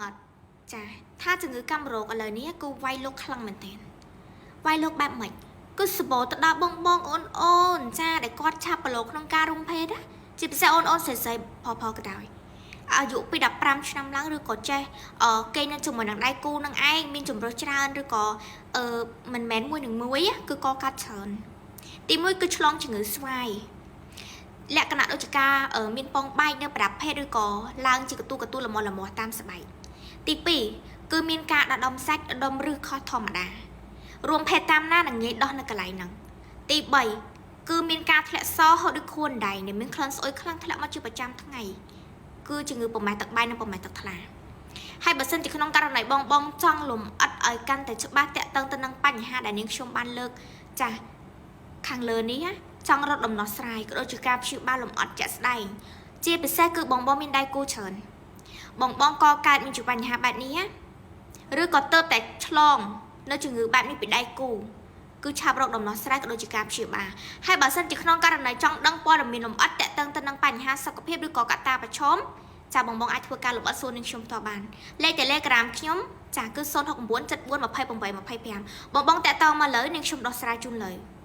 អត់ចាថាជំងឺកាំរោគឥឡូវនេះគឺវាយលុកខ្លាំងមែនទែនវាយលុកបែបម៉េចគឺសបោទៅដល់បងបងអូនអូនចាដែលគាត់ឆាប់ប្រឡូកក្នុងការរុំភេទណាជាពិសេសអូនអូនស្រីស្រីផលផលក៏ដោយអាយុពី15ឆ្នាំឡើងឬក៏ចេះអឺគេនៅជាមួយនឹងដៃគូនឹងឯងមានជំរើសច្រើនឬក៏អឺមិនមែនមួយនឹងមួយគឺកកាត់ច្រើនទីមួយគឺឆ្លងជំងឺស្វាយលក្ខណៈដូចជាការមានពងបែកនៅប្រដាប់ភេទឬក៏ឡើងជាកទូកទូលមលមតាមស្បែកទី2គឺមានការដដុំសាច់ដដុំឫសខុសធម្មតារួមភេទតាមណានឹងងាយដោះនៅកន្លែងហ្នឹងទី3គឺមានការធ្លាក់សហូតដូចខួនដៃដែលមានក្លិនស្អុយខ្លាំងធ្លាក់មកជាប្រចាំថ្ងៃគឺជំងឺប្រមាសទឹកបាយនិងប្រមាសទឹកថ្លាហើយបើសិនជាក្នុងករណីបងបងចង់លំអិតឲ្យកាន់តែច្បាស់តាក់ទងទៅនឹងបញ្ហាដែលនាងខ្ញុំបានលើកចាស់ខាងលើនេះណាចង់រកដំណោះស្រាយក៏ដូចជាការព្យាបាលលំអិតជាក់ស្ដែងជាពិសេសគឺបងបងមានដៃគូច្រើនបងបងក៏កើតមានជាបញ្ហាបែបនេះណាឬក៏ទៅតែឆ្លងនៅជំងឺបែបនេះពីដៃគូគឺឆាប់រកដំណោះស្រាយក៏ដូចជាការព្យាបាលហើយបើសិនជាក្នុងករណីចង់ដឹងព័ត៌មានលម្អិតតាក់ទងទៅនឹងបញ្ហាសុខភាពឬក៏កត្តាប្រឈមចាបងបងអាចធ្វើការលម្អិតសួរនឹងខ្ញុំផ្ទាល់បានលេខ Telegram ខ្ញុំចាគឺ069 74 28 25បងបងតាក់ទងមកលើនឹងខ្ញុំដោះស្រាយជូនលើ។